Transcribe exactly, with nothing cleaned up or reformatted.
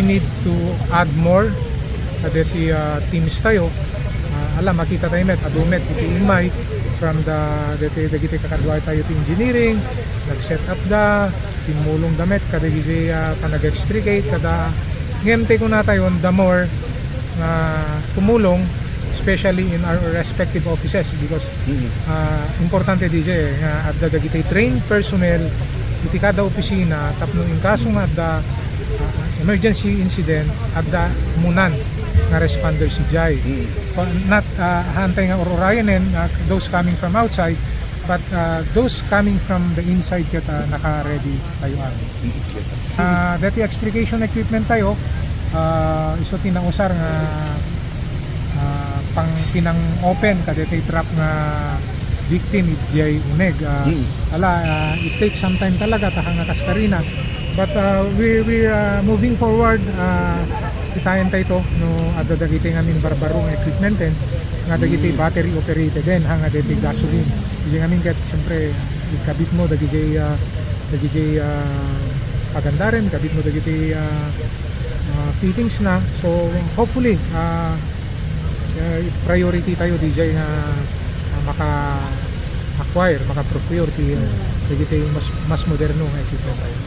Need to add more kadeti, ah, teams tayo. Ah, ala, makita tayo met, adu met iti immay from the, deti, dagiti kakaduay tayo ti engineering, nag-set up da, tumulong da met kadagiti, ah, panag-extricate, kada, ngem ti kuna tayo, the more nga tumulong, especially in our respective offices, because, ah, importante D J, eh, nga adda dagiti trained personnel iti kada opisina tapno in kaso nga adda, ah, emergency incident, adda umunan nga responders idiay. Pa-, not, ah, haantay nga ur-urayanen, ah, those coming from outside, but, ah, those coming from the inside ket, ah, naka-ready tayo amin. Yes, sir. Ah, deti extrication equipment tayo, ah, isu ti nausar nga, ah, pang pinang-open kadeti trap nga victim idiay uneg. Ah, ala, ah, it takes some time talaga ta nga kaskarina. But, ah, we, we are moving forward, ah, kitaen tayo to, no, adda dagiti ngamin barbaro nga equipment, eh, nga dagiti battery operated, then hanga dagiti gasoline. Idiay ngamin ket, siyempre, ikabit mo dagiti, ah, dagiti, ah, pagandaren, ikabit mo dagiti, ah, ah, fittings na. So, hopefully, ah, ah, priority tayo D J nga, ah, maka-acquire, maka-procure ti, ah, dagiti mas, mas moderno nga equipment tayo.